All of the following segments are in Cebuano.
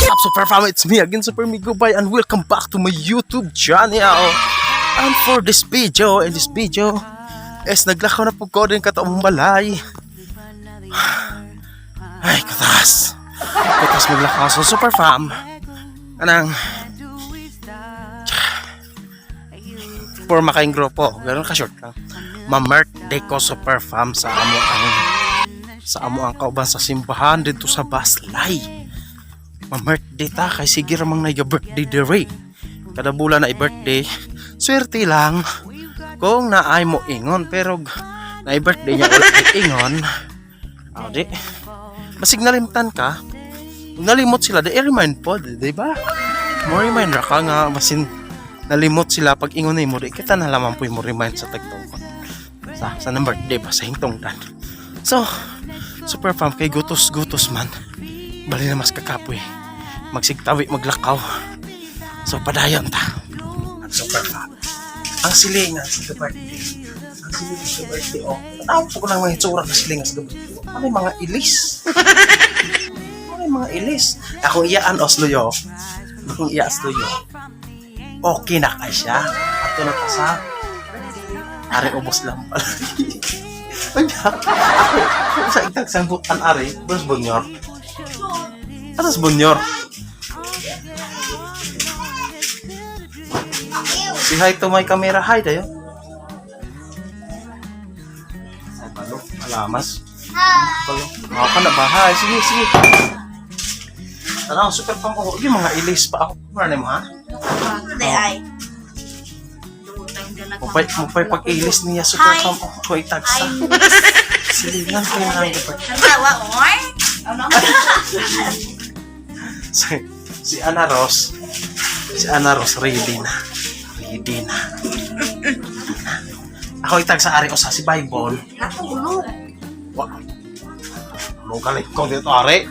What's up, Super Fam? It's me again, Super Migo Bay, and welcome back to my YouTube channel. And for this video, in this video, is naglakaw na po ko din kataong balay. Ay, katas. Katas maglakaw. So, Super Fam, anang forma kayong grupo. Ganun ka short lang. Ma-birthday ko, Super Fam, sa amo ang kauban sa simbahan dito sa Baslay. Ma-birthday ta kay sige ramang naiga birthday dire. Kada bulan na i-birthday, swerte lang kung naay mo ingon, pero na i-birthday niya wala kay ingon. Aw di. Basig nalimtan ka. Kung nalimot sila, di i-remind po, di ba? Mo remind ra ka nga basin nalimot sila pag ingon nimo, di kita na lamang po mo remind sa tagtungkol. Sa nang birthday ba sa hingtongdan. So, Super Fam, kay gutos-gutos man. Bali na mas kakapoy magsigtawi maglakaw. So padayon ta. Ang Super Fam. Ang silingan sa birthday. Ang silingan sa birthday. Oh, tanaw po ko ng mga itsura sa silingan sa birthday. Ano yung mga ilis? Ano yung mga ilis? Akong iyaan Oslo yo. Akong iya Oslo yo. Okay na kay siya. Ato na ta sa Ari ubos lang pala. Ako sa itag sanggutan ari, bus bunyor. Atas bunyor. Say hi to my camera. Hi tayo. Ay, balo. Alamas. Balo. Ako na ba? Hi. Sige, sige. Tanaw, super pang oh. Yung mga ilis pa ako. Ano mo, ha? Hindi ay. Mupay pag-ilis niya, super Hi. pang oh. Ako itagsa. Silingan ko yung hanggang pag Nagtawa, oy. Ano? Si Ana Rose, si Ana Rose, ready na. Ready na. Ready na. Ako itag sa ari usa si Bible. Natulog. Wa. Tulog galit ko dito ari.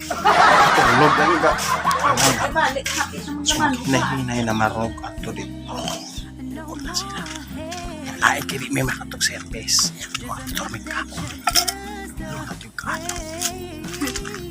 Tulog ang ga. Ano na. Ay, balik. Happy sa mga man. Nahinay na marog ato dito. Tukod na sila. Lain kay di may makatog service. Mga torment ka ako. Tulog ato yung kaato. Ito na may.